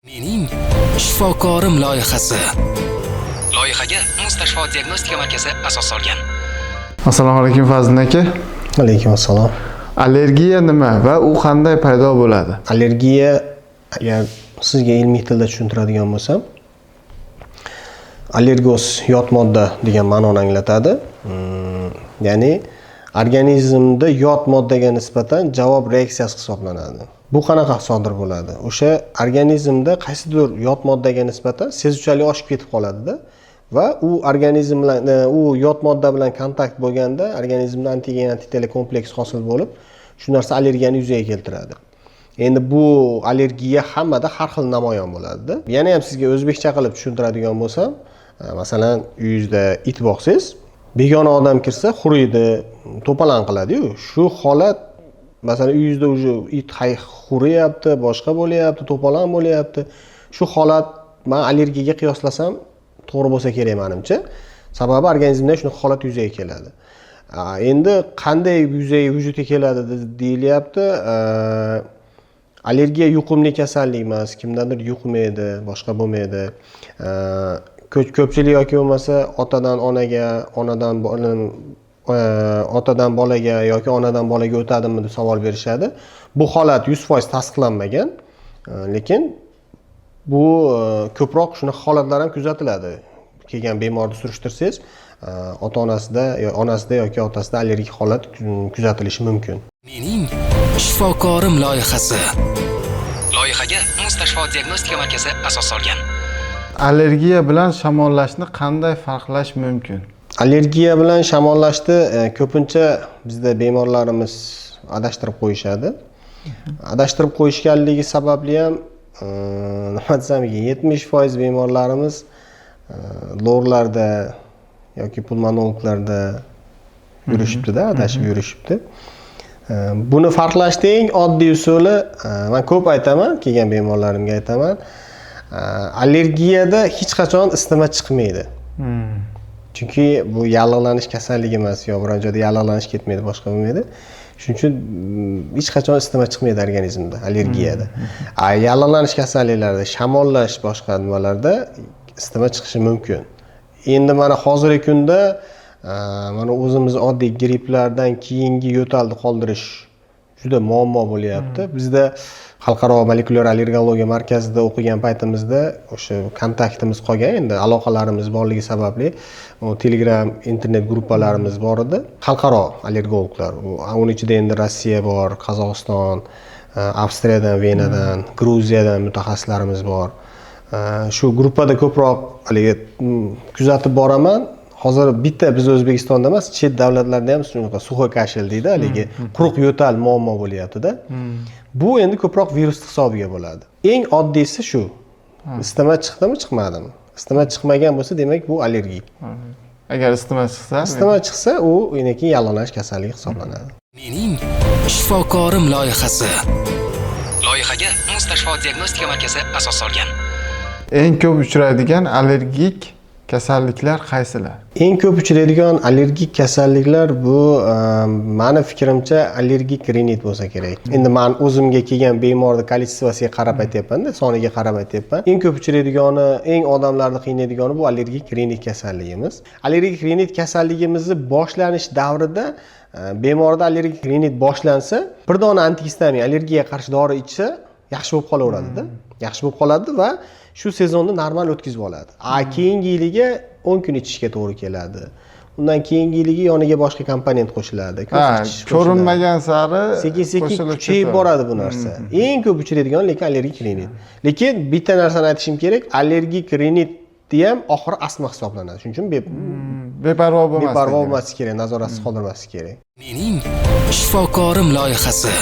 Mening shifokorim loyihasi. Loyihaga Mustashfo diagnostika markazi asos solgan. Assalomu alaykum, Fazliddin aka. Alaykum assalom. Allergiya nima va u qanday paydo bo'ladi? Allergiya, agar sizga ilmiy tilda tushuntiradigan bo'lsam, allergos yot modda degan ma'noni anglatadi. Ya'ni organizmda yot moddaga nisbatan javob reaksiyasi hisoblanadi. Bu qanaqa sodir bo'ladi? O'sha organizmda qaysidir yot moddaga nisbatan sezuvchanlik oshib ketib qoladida va u organizm bilan u yot modda bilan kontakt bo'lganda organizmda antigen antitela kompleks hosil bo'lib, shu narsa allergiyani yuzaga keltiradi. Endi bu allergiya hammada har xil namoyon bo'ladida. Yana ham sizga o'zbekcha qilib tushuntiradigan bo'lsam, masalan, uyingizda it boqsangiz, begona odam kirsa huriydi, to'palan qiladiyu. Shu holat, masalan, uyingizda уже it huriyapti, boshqa bo'lyapti, to'palan bo'lyapti. Shu holat man allergiyaga qiyoslasam to'g'ri bo'lsa kerak manimcha. Sababi organizmda shunaqa holat yuzaga keladi. Endi qanday yuzaga, vujudga keladi deyilyapti. Allergiya yuqumli kasallik emas, kimdandir yuqmaydi, boshqa bo'lmaydi. Ko'pchilik yoki bo'lmasa otadan onaga, onadan otadan bolaga yoki onadan bolaga o'tadimi deb savol berishadi. Bu holat 100% tasdiqlanmagan, lekin bu ko'proq shunaqa holatlar ham kuzatiladi. Kelgan bemorni surishtirsangiz, ota onasida yo onasida yoki otasida allergik holat kuzatilishi mumkin. Mening shifokorim loyihasi. Loyihaga Mustashfo diagnostika markazi asos solgan. Allergiya bilan shamollashni qanday farqlash mumkin? Allergiya bilan shamollashni ko'pincha bizda bemorlarimiz adashtirib qo'yishadi. Adashtirib qo'yishganligi sababli ham, nima desam ekan, 70% bemorlarimiz lorlarda yoki pulmonologlarda yurishibdida, adashib yurishibdi. Buni farqlashni eng oddiy usuli, man ko'p aytaman, kelgan bemorlarimga aytaman, allergiyada hech qachon isitma chiqmaydi. Chunki bu yallig'lanish kasalligi emas, yo biron joyda yallig'lanish ketmaydi, boshqa bo'lmaydi. Shuning uchun hech qachon isitma chiqmaydi organizmda allergiyada. A yallig'lanish kasalliklarida, shamollash, boshqa nimalarda isitma chiqishi mumkin. Endi mana hozirgi kunda mana o'zimiz oddiy gripplardan keyingi yo'talni qoldirish juda muammo bo'lyapti. Bizda Xalqaro molekulyar allergologiya markazida o'qigan paytimizda o'sha kontaktimiz qolgan, endi aloqalarimiz borligi sababli Telegram, internet gruppalarimiz bor edi. Xalqaro allergologlar, uni ichida endi Rossiya bor, Qozog'iston, Avstriyadan, Venadan, Gruziyadan mutaxassislarimiz bor. Shu gruppada ko'proq haligi kuzatib boraman. Hozir bitta biz O'zbekistonda emas, chet davlatlarda ham shunaqa сухой кашель deydi, haligi quruq yo'tal muammo bo'lyaptida. Bu endi ko'proq virus hisobiga bo'ladi. Eng oddiysi shu: isitma chiqdimi, chiqmadimi? Isitma chiqmagan bo'lsa, demak, bu allergik. Agar isitma chiqsa? Isitma chiqsa, u keyin yallig'lanish kasalligi hisoblanadi. Mening shifokorim loyihasi. Loyihaga Mustashfo diagnostika markazi asos solgan. Eng ko'p uchraydigan allergik kasalliklar qaysilar? Eng ko'p uchraydigan allergik kasalliklar bu mani fikrimcha, allergik rinit bo'lsa kerak. Endi man o'zimga kelgan bemorni количество siga qarab aytyapmanda, soniga qarab aytyapman. Eng ko'p uchraydigani, eng odamlarni qiynaydigani bu allergik rinit kasalligimiz. Allergik rinit kasalligimizni boshlanish davrida, bemorda allergik rinit boshlansa, bir dona antigistamin, allergiyaga qarshi dori ichsa, yaxshi bo'lib qolaveradida, yaxshi bo'lib qoladi va shu sezonni normal o'tkazib oladi. A keyingi yiliga 10 kun ichishga to'g'ri keladi, undan keyingi yiliga yoniga boshqa komponent qo'shiladi, ko'z ichish qo'shiladi. Ko'rinmagan sari Sekin sekin qo'shilib kuchayib ketadi. boradi bu narsa. Eng ko'p uchraydigan lekin allergik rinit. Lekin bitta narsani aytishim kerak, allergik rinitni ham oxiri astma hisoblanadi, shuning uchun Beparvo bo'lmaslik beparvo kerak. bo'lmaslik kerak, nazoratsiz qoldirmaslik kerak. Mening shifokorim loyihasi.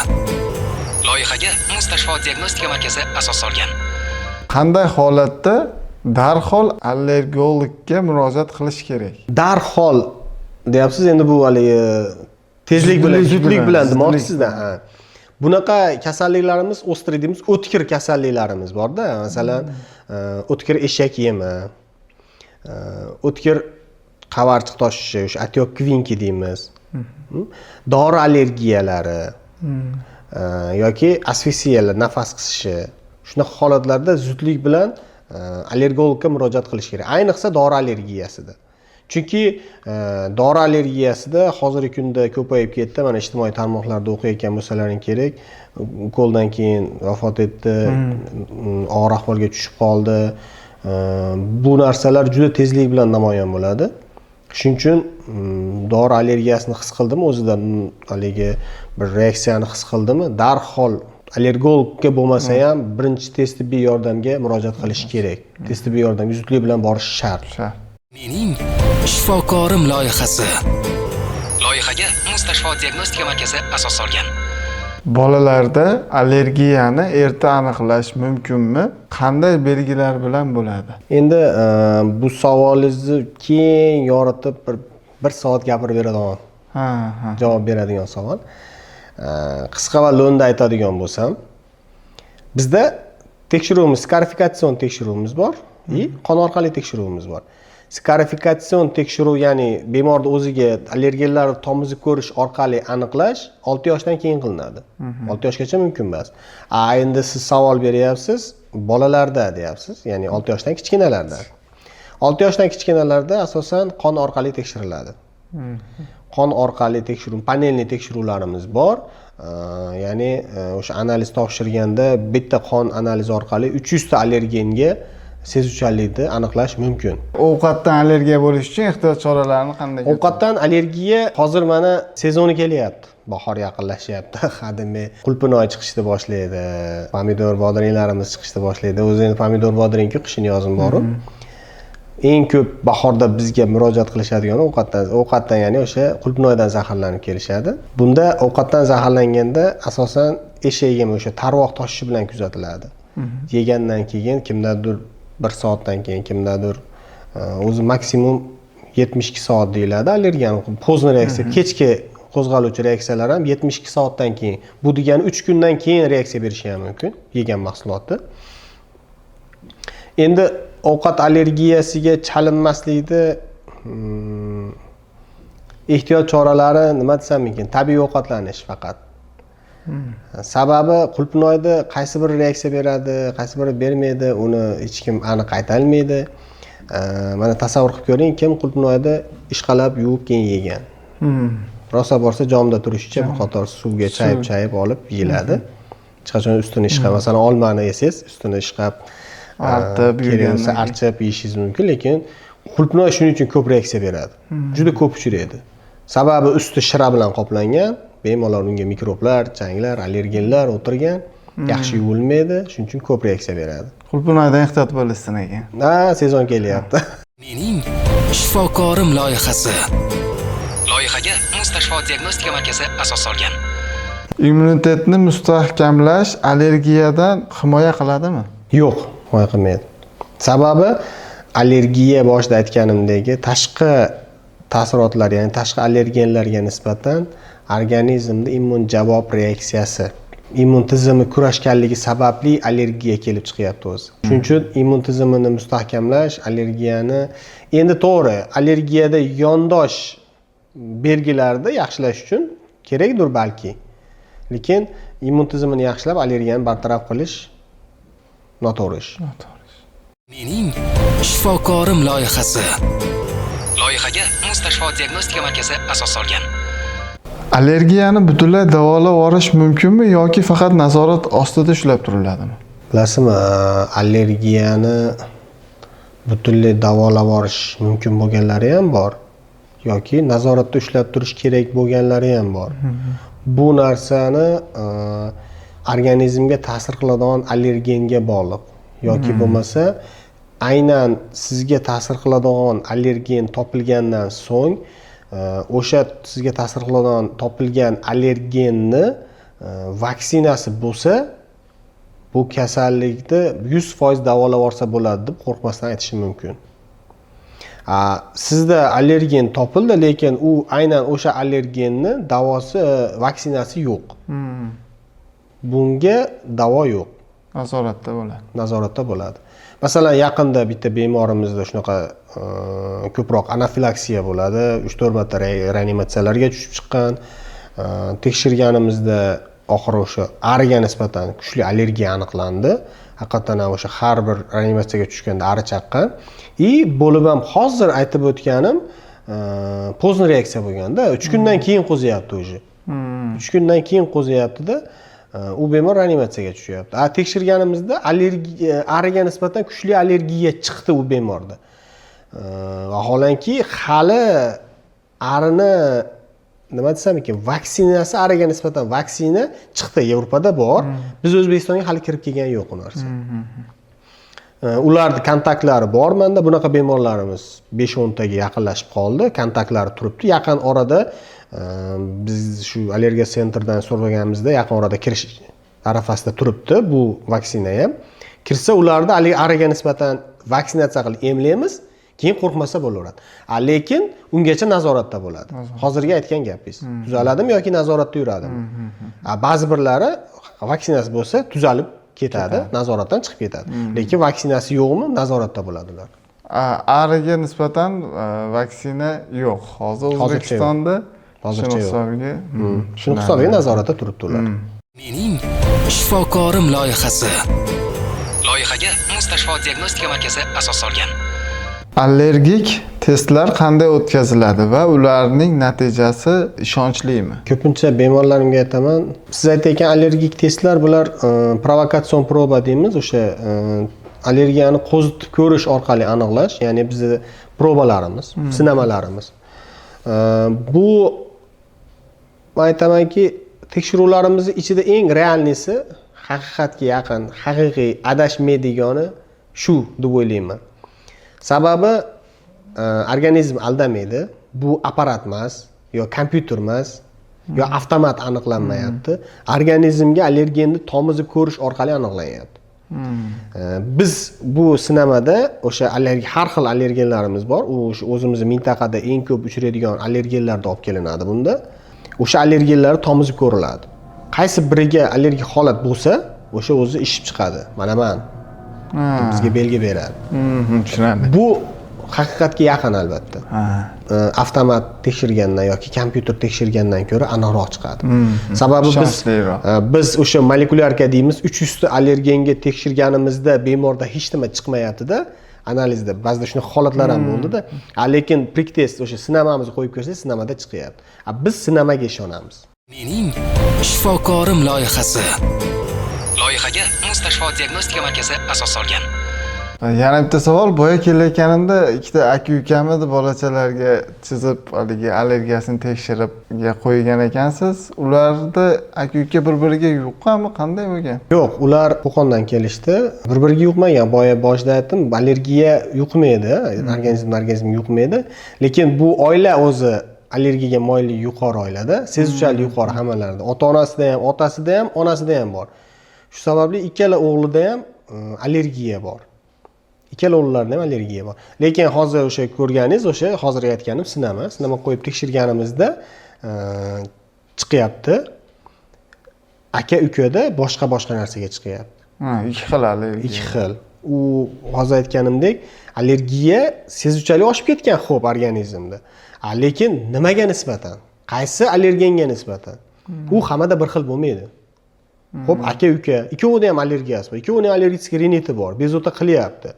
Loyihaga Mustashfo diagnostika markazi asos solgan. Qanday holatda darhol allergologga murojaat qilish kerak? Darhol deyapsiz, endi bu haligi tezlik bilan, Zudlik zudlik bilan, bilan zudlik demoqchisizda. Ha, bunaqa kasalliklarimiz, острый deymiz, o'tkir kasalliklarimiz borda. Masalan, o'tkir eshak yemi, o'tkir qavarchiq toshishi, o'sha отек Kvinke deymiz, dori allergiyalari, yoki asfiksiyalar, nafas qisishi. Shunaqa holatlarda zudlik bilan allergologga murojaat qilish kerak, ayniqsa dori allergiyasida. Chunki dori allergiyasida hozirgi kunda ko'payib ketdi. Mana ijtimoiy tarmoqlarda o'qiyotgan bo'lsalaring kerak, ukoldan keyin vafot etdi, og'ir ahvolga tushib qoldi. Bu narsalar juda tezlik bilan namoyon bo'ladi. Shuning uchun dori allergiyasini his qildimi, o'zida haligi bir reaksiyani his qildimi, darhol allergologga bo'lmasa ham birinchi tez tibbiy yordamga murojaat qilish kerak. Tez tibbiy yordamga zudlik bilan borish shart. Shart. Mening shifokorim loyihasi. Loyihaga Mustashfo diagnostika markazi asos solgan. Bolalarda allergiyani erta aniqlash mumkinmi? Qanday belgilar bilan bo'ladi? Endi bu savolingizni keng yoritib bir soat gapirib beradigan, Ha, ha. javob beradigan savol. Qisqa va lo'nda aytadigan bo'lsam, bizda tekshiruvimiz, skarifikatsion tekshiruvimiz bor и qon orqali tekshiruvimiz bor. Skarifikatsion tekshiruv, ya'ni bemorni o'ziga allergenlarni tomizib ko'rish orqali aniqlash 6 yoshdan keyin qilinadi. 6 yoshgacha mumkin emas. A endi siz savol beryapsiz, bolalarda deyapsiz, ya'ni 6 yoshdan kichkinalarda. 6 yoshdan kichkinalarda asosan qon orqali tekshiriladi. Qon orqali tekshiruv, панельный tekshiruvlarimiz bor. Ya'ni o'sha analiz topshirganda bitta qon analizi orqali 300 ta allergenga sezuvchanlikni aniqlash mumkin. Ovqatdan allergiya bo'lish uchun ehtiyot choralarini qanday? Ovqatdan allergiya hozir mana sezoni kelyapti. Bahor yaqinlashyapti. Hademay qulpinoy chiqishni boshlaydi. Pomidor, bodringlarimiz chiqishni boshlaydi. O'zi endi pomidor, bodringku qishin yozin boru. Eng ko'p bahorda bizga murojaat qilishadigan ovqatdan, ya'ni o'sha qulpinoydan zaharlanib kelishadi. Bunda ovqatdan zaharlanganda asosan eshak yemi, o'sha tarvoq toshishi bilan kuzatiladi. Yegandan keyin kimdadir 1 soatdan keyin, kimdadir o'zi maksimum 72 soat deyiladi allergiyani поздний reaksiya, kechki qo'zg'aluvchi reaksiyalar ham 72 soatdan keyin. Bu degani 3 kundan keyin reaksiya berishi ham mumkin yegan mahsulotni. Endi ovqat allergiyasiga chalinmaslikni ehtiyot choralari nima desam ekan, tabiiy ovqatlanish faqat. Sababi qulpinoyda qaysi biri reaksiya beradi, qaysi biri bermaydi, uni hech kim aniq aytolmaydi. Mana tasavvur qilib ko'ring, kim qulpinoyda ishqalab yuvib keyin yegan. Rosa borsa jomda turishicha bir qator suvga chayib chayib olib yeyiladi. Hech qachon ustini ishqab, masalan, olmani yesangiz, ustini ishqab, artib kerak bo'lsa yurgandan archib yeyishingiz mumkin, lekin qulpinoy shuning uchun ko'p reaksiya beradi. Juda ko'p uchraydi. Sababi usti shira bilan qoplangan, bemalol unga mikroblar, changlar, allergenlar o'tirgan, yaxshi yuvilmaydi, shuning uchun ko'p reaksiya beradi. Qulpinoydan ehtiyot bo'lishsin ekan. Ha, sezon kelyapti. Mening shifokorim loyihasi. Loyihaga Mustashfo diagnostika markazi asos solgan. Immunitetni mustahkamlash allergiyadan himoya qiladimi? Yo'q, himoya qilmaydi. Sababi allergiya boshida aytganimdek tashqi ta'sirotlar, ya'ni tashqi allergenlarga nisbatan organizmda immun javob reaksiyasi, immun tizimi kurashganligi sababli allergiya kelib chiqyapti o'zi. Shuning uchun immun tizimini mustahkamlash allergiyani, endi to'g'ri, allergiyada yondosh belgilarni yaxshilash uchun kerakdir balki. Lekin immun tizimini yaxshilab allergiyani bartaraf qilish noto'g'ri ish. Mening shifokorim loyihasi. Loyihaga Mustashfo diagnostika markazi asos solgan. Allergiyani butunlay davolab yuborish mumkinmi yoki faqat nazorat ostida ushlab turiladimi? Bilasizmi, allergiyani butunlay davolab yuborish mumkin bo'lganlari ham bor yoki nazoratda ushlab turish kerak bo'lganlari ham bor. Bu narsani organizmga ta'sir qiladigan allergenga bog'liq yoki bo'lmasa aynan sizga ta'sir qiladigan allergen topilgandan so'ng o'sha sizga ta'sir qiladigan topilgan allergenni vaksinasi bo'lsa, bu kasallikni 100% davolab yuborsa bo'ladi deb qo'rqmasdan aytishim mumkin. Sizda allergen topildi, lekin u aynan o'sha allergenni davosi, vaksinasi yo'q. Bunga davo yo'q. Nazoratda bo'ladi. Nazoratda bo'ladi. Masalan, yaqinda bitta bemorimizda shunaqa ko'proq anafilaksiya bo'ladi, 3-4 marta reanimatsiyalarga tushib chiqqan. Tekshirganimizda oxiri o'sha ariga nisbatan kuchli allergiya aniqlandi. Haqiqatdan ham o'sha har bir reanimatsiyaga tushganda ari chaqqan. И bo'lib ham hozir aytib o'tganim поздний reaksiya bo'lganda, 3 kundan keyin qo'ziyapti уже. 3 kundan keyin qo'ziyaptida, u bemor reanimatsiyaga tushyapti. A tekshirganimizda allergiya, ariga nisbatan kuchli allergiya chiqdi u bemorda. Vaholanki hali arini, nima desam ekan, vaksinasi, ariga nisbatan vaksina chiqdi, Yevropada bor. Biz O'zbekistonga hali kirib kelgani yo'q u narsa. Ularni kontaktlari bor manda, bunaqa bemorlarimiz 5-10 taga yaqinlashib qoldi, kontaktlari turibdi. Yaqin orada biz shu allergiya sentrdan so'raganimizda, yaqin orada kirish arafasida turibdi bu vaksina ham. Kirsa, ularni haligi ariga nisbatan vaksinatsiya qilib emlaymiz, keyin qo'rqmasa bo'laveradi. A lekin ungacha nazoratda bo'ladi. Hozirgi aytgan gapingiz, tuzaladimi yoki nazoratda yuradimi? A ba'zi birlari vaksinasi bo'lsa, tuzalib ketadi, nazoratdan chiqib ketadi. Lekin vaksinasi yo'qmi, nazoratda bo'ladi ular. Ariga nisbatan vaksina yo'q hozir Hozircha yo'q. O'zbekistonda. Hozircha Shuni yo'q. hisobiga Shuni hisobiga nazoratda turibdi ular. Mening shifokorim loyihasi. Loyihaga Mustashfo diagnostika markazi asos solgan. Allergik testlar qanday o'tkaziladi va ularning natijasi ishonchlimi? Ko'pincha bemorlarimga aytaman, siz aytayotgan allergik testlar bular provokatsion proba deymiz, o'sha allergiyani qo'zitib ko'rish orqali aniqlash, ya'ni bizni probalarimiz, sinamalarimiz. Bu man aytamanki, tekshiruvlarimizni ichida eng реальный si, haqiqatga yaqin, haqiqiy, adashmaydigani shu deb o'ylayman. Sababi organizm aldamaydi. Bu apparat emas, yo kompyuter emas, yo avtomat aniqlanmayapti. Organizmga allergenni tomizib ko'rish orqali aniqlanyapti. Biz bu sinamada o'sha allergiya, har xil allergenlarimiz bor. U o'sha o'zimizni mintaqada eng ko'p uchraydigan allergenlarni olib kelinadi bunda. O'sha allergenlar tomizib ko'riladi. Qaysi biriga allergik holat bo'lsa, o'sha o'zi ishib chiqadi. Mana man bizga belgi beradi. Tushunarli. Bu haqiqatga yaqin, albatta. Avtomat tekshirgandan yoki kompyuter tekshirgandan ko'ra aniqroq chiqadi. Sababi biz Ishonchliroq. Biz o'sha молекулярка deymiz, 300 ta allergenga tekshirganimizda bemorda hech nima chiqmayaptida analizda. Ba'zida shunaqa holatlar ham bo'ldida. A lekin prik test, o'sha sinamamizni qo'yib ko'rsak, sinamada chiqyapti. A biz sinamaga ishonamiz. Mening shifokorim loyihasi. Loyihaga Mustashfo diagnostika markazi asos solgan. Yana bitta savol. Boya kelayotganimda ikkita aka ukamidi bolachalarga chizib, haligi allergiyasini tekshirib qo'ygan ekansiz. Ularda aka uka bir biriga yuqqanmi, qanday bo'lgan? Yo'q, ular Qo'qondan kelishdi. Bir biriga yuqmagan. Boya boshida aytdim, allergiya yuqmaydi, organizmdan organizmga yuqmaydi. Lekin bu oila o'zi allergiyaga moyilligi yuqori oilada, sezuvchanlik yuqori hammalarida. Ota onasida ham, otasida ham, onasida ham bor. Shu sababli ikkala o'g'lida ham allergiya bor. Ikkala o'g'illarida ham allergiya bor. Lekin hozir o'sha ko'rganingiz, o'sha hozir aytganim sinama, sinama qo'yib tekshirganimizda chiqyapti. Aka ukada boshqa boshqa narsaga chiqyapti. Ha, ikki xil allergiya. Ikki xil. U hozir aytganimdek, allergiya sezuvchanlik oshib ketgan, xo'p, organizmda. A lekin nimaga nisbatan? Qaysi allergenga nisbatan? U hammada bir xil bo'lmaydi. Xo'p, aka uka, ikkovida ham allergiyasi bor. Ikkovini ham allergik riniti bor. Bezovta qilyapti.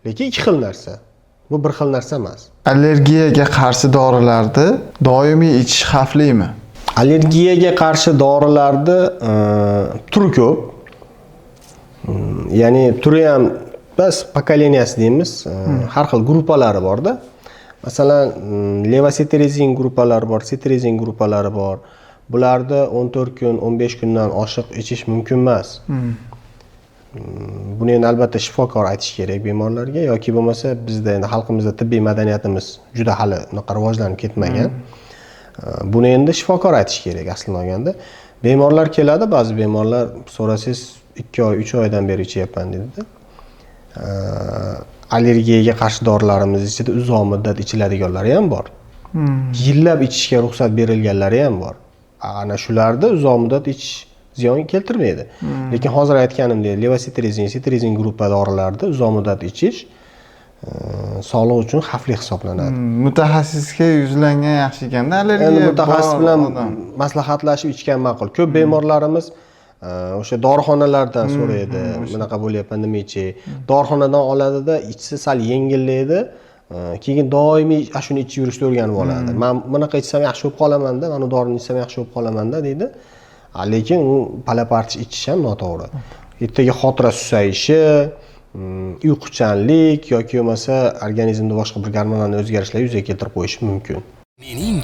Lekin ikki xil narsa. Bu bir xil narsa emas. Allergiyaga qarshi dorilarni doimiy ichish xavflimi? Allergiyaga qarshi dorilarni turi ko'p. Ya'ni turi ham bas поколения si deymiz, har xil gruppalari borda. Masalan, levocetirizin gruppalari bor, setirizin gruppalari bor. Bularni 14 kun, 15 kundan oshiq ichish mumkin emas. Buni endi albatta shifokor aytish kerak bemorlarga yoki bo'lmasa bizda endi xalqimizda tibbiy madaniyatimiz juda hali unaqa rivojlanib ketmagan. Buni endi shifokor aytish kerak aslini olganda. Bemorlar keladi, ba'zi bemorlar so'rasangiz, 2 oy, 3 oydan beri ichyapman deydida. Allergiyaga qarshi dorilarimiz ichida uzoq muddat ichiladiganlari ham bor. Yillab ichishga ruxsat berilganlari ham bor. Ana shularda uzoq muddat ichish ziyon keltirmaydi. Lekin hozir aytganimdek, levocetirizin, setirizin gruppa dorilarni uzoq muddat ichish sog'liq uchun xavfli hisoblanadi. Mutaxassisga yuzlangan yaxshi ekanda, allergiya Endi mutaxassis bor bilan odam. maslahatlashib ichgan ma'qul. Ko'p bemorlarimiz O'sha dorixonalardan so'raydi, bunaqa bo'lyapman, nima ichay. Dorixonadan oladida, ichsa sal yengillaydi, keyin doimiy ana shuni ichib yurishni o'rganib oladi. Man bunaqa ichsam yaxshi bo'lib qolamanda, mana bu dorini ichsam yaxshi bo'lib qolamanda deydi. Lekin u pala-parch ichish ham noto'g'ri. Ertaga xotira susayishi, uyquchanlik yoki bo'lmasa organizmda boshqa bir gormonal o'zgarishlar yuzaga keltirib qo'yishi mumkin. Mening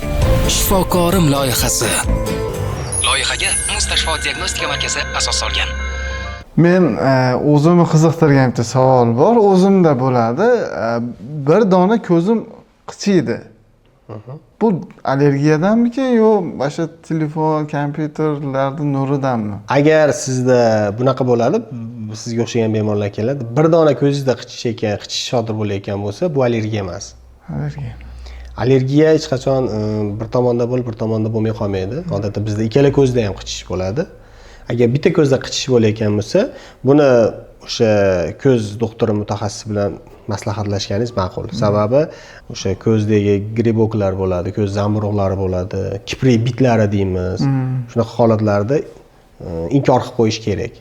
shifokorim loyihasi. Loyihaga Mustashfo diagnostika markazi asos solgan. Men o'zimni qiziqtirgan bitta savol bor. O'zimda bo'ladi. Bir dona ko'zim qichiydi. Bu allergiyadanmikin yo mana shu telefon, kompyuterlarni nuridanmi? Agar sizda bunaqa bo'ladi, sizga o'xshagan bemorlar keladi, bir dona ko'zingizda qichishayotgan, qichish sodir bo'layotgan bo'lsa, bu allergiya emas. Allergiya. Allergiya hech qachon bir tomonda bo'lib, bir tomonda bo'lmay qolmaydi. Odatda bizda ikkala ko'zda ham qichish bo'ladi. Agar bitta ko'zda qichish bo'layotgan bo'lsa, buni o'sha ko'z doktori mutaxassis bilan maslahatlashganingiz ma'qul. Sababi o'sha ko'zdagi грибок lar bo'ladi, ko'z zamburug'lari bo'ladi, kiprik bitlari deymiz. Shunaqa holatlarda inkor qilib qo'yish kerak.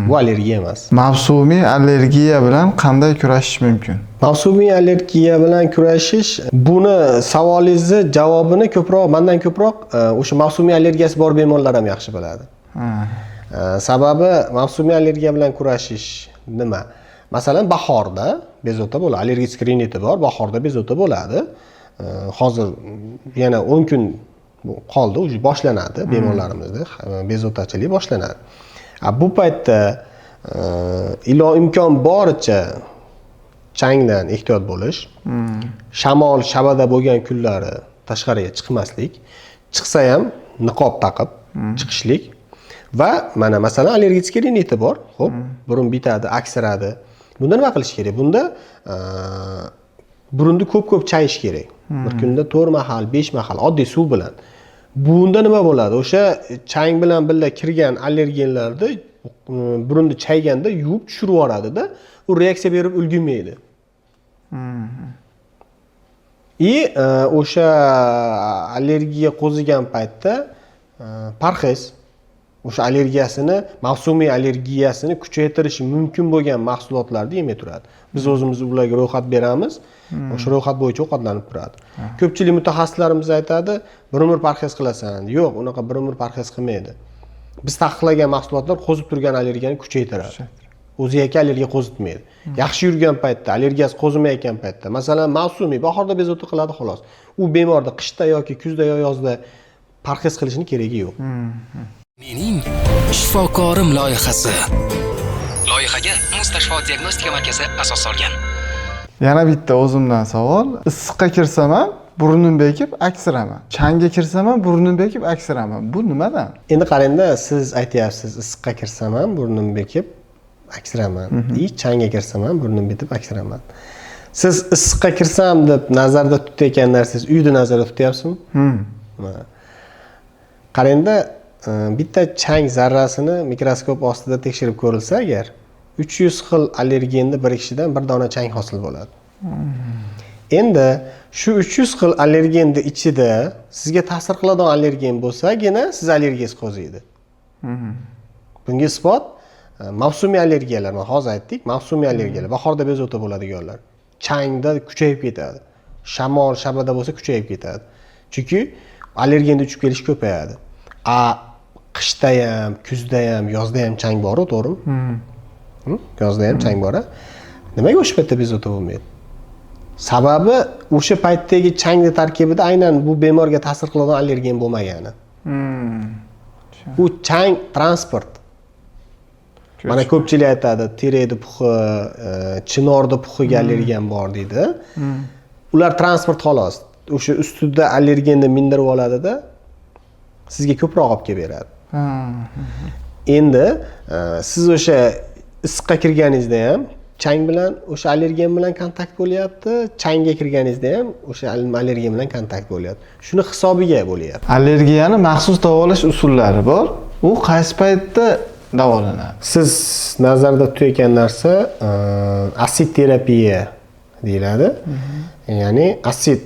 Bu allergiya emas. Mavsumiy allergiya bilan qanday kurashish mumkin? Mavsumiy allergiya bilan kurashish, buni savolingizni javobini ko'proq mandan ko'proq o'sha mavsumiy allergiyasi bor bemorlar ham yaxshi biladi. Sababi mavsumiy allergiya bilan kurashish nima? Masalan, bahorda bezovta bo'ladi, allergik riniti bor, bahorda bezovta bo'ladi. Hozir yana 10 kun qoldi, уже boshlanadi bemorlarimizda bezovtachilik boshlanadi. Bu paytda ilo imkon boricha changdan ehtiyot bo'lish, shamol shabada bo'lgan kunlari tashqariga chiqmaslik, chiqsa ham niqob taqib chiqishlik va mana masalan allergik riniti bor, xo'p, burun bitadi, aksiradi. Bunda nima qilish kerak? Bunda burunni ko'p-ko'p chayish kerak. Bir kunda 4 mahal, 5 mahal oddiy suv bilan. Bunda nima bo'ladi? O'sha chang bilan birga kirgan allergenlarni burunni chayganda yuvib tushirib yuboradida, u reaksiya berib ulgurmaydi. И o'sha allergiya qo'zigan paytda parhez, o'sha allergiyasini, mavsumiy allergiyasini kuchaytirishi mumkin bo'lgan mahsulotlarni yemay turadi. Biz o'zimiz ularga ro'yxat beramiz, o'sha ro'yxat bo'yicha ovqatlanib turadi. Ko'pchilik mutaxassislarimiz aytadi, bir umr parhez qilasan. Yo'q, unaqa bir umr parhez qilmaydi. Biz taqiqlagan mahsulotlar qo'zib turgan allergiyani kuchaytiradi. O'zi yakka allergiya qo'zitmaydi. Yaxshi yurgan paytda, allergiyasi qo'zimayotgan paytda, masalan, mavsumiy bahorda bezovta qiladi xolos. U bemorda qishda yoki kuzda yo yozda parhez qilishini keragi yo'q. Mening shifokorim loyihasi. Loyihaga Mustashfo diagnostika markazi asos solgan. Yana bitta o'zimdan savol. Issiqqa kirsam ham burnim bekib aksiraman. Changga kirsam ham burnim bekib aksiraman. Bu nimadan? Endi qarangda, siz aytyapsiz, issiqqa kirsam ham burnim bekib aksiraman. И changga kirsam ham burnim bitib aksiraman. Siz issiqqa kirsam deb nazarda tutayotgan narsangiz uyni nazarda tutyapsizmi? Qarangda, bitta chang zarrasini mikroskop ostida tekshirib ko'rilsa agar 300 xil allergenni birikishidan bir dona chang hosil bo'ladi. Endi shu 300 xil allergenni ichida sizga ta'sir qiladigan allergen bo'lsagina siz allergiyangiz qo'ziydi. Bunga isbot mavsumiy allergiyalar, mana hozir aytdik, mavsumiy allergiyalar, bahorda bezovta bo'ladiganlar changda kuchayib ketadi. Shamol, shabada bo'lsa kuchayib ketadi. Chunki allergenni uchib kelishi ko'payadi. A qishda ham, kuzda ham, yozda ham chang bor-ku, to'g'rimi? Yozda ham chang bor. Nimaga o'sha paytda bezovta bo'lmaydi? Sababi o'sha paytdagi changni tarkibida aynan bu bemorga ta'sir qiladigan allergen bo'lmagani. U chang transport. Mana ko'pchilik aytadi, terakni puxi, chinorni puxiga allergiyam bor deydi. Ular transport xolos. O'sha ustida allergenni mindirib oladida, sizga ko'proq olib kelib beradi. Endi siz o'sha issiqqa kirganingizda ham chang bilan o'sha allergen bilan kontakt bo'lyapti, changga kirganingizda ham o'sha allergen bilan kontakt bo'lyapti. Shuni hisobiga bo'lyapti. Allergiyani maxsus davolash usullari bor. U qaysi paytda davolanadi? Siz nazarda tutayotgan narsa asid terapiya deyiladi. Ya'ni asid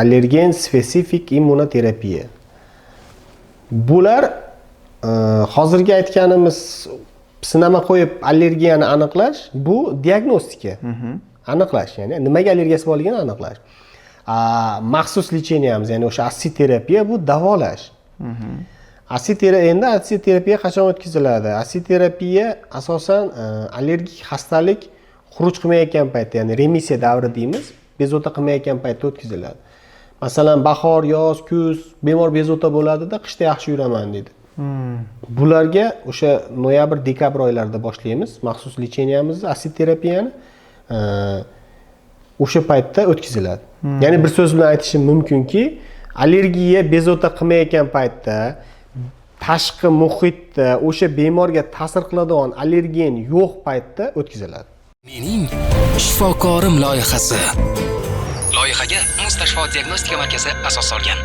allergen spesifik immunoterapiya. Bular Hozirgi aytganimiz sinama qo'yib allergiyani aniqlash, bu diagnostika, aniqlash, ya'ni nimaga allergiyasi borligini aniqlash. Maxsus лечения miz, ya'ni o'sha АССИ terapiya, bu davolash. Endi АССИ terapiya qachon o'tkaziladi? АССИ terapiya asosan allergik xastalik xuruj qilmayotgan paytda, ya'ni remissiya davri deymiz, bezovta qilmayotgan paytda o'tkaziladi. Masalan, bahor, yoz, kuz bemor bezovta bo'ladida, qishda yaxshi yuraman deydi. Bularga o'sha noyabr, dekabr oylarida boshlaymiz maxsus лечения mizni, АССИ terapiyani o'sha paytda o'tkaziladi. Ya'ni bir so'z bilan aytishim mumkinki, allergiya bezovta qilmayotgan paytda, tashqi muhitda o'sha bemorga ta'sir qiladigan allergen yo'q paytda o'tkaziladi. Mening shifokorim loyihasi. Loyihaga Mustashfo diagnostika markazi asos solgan.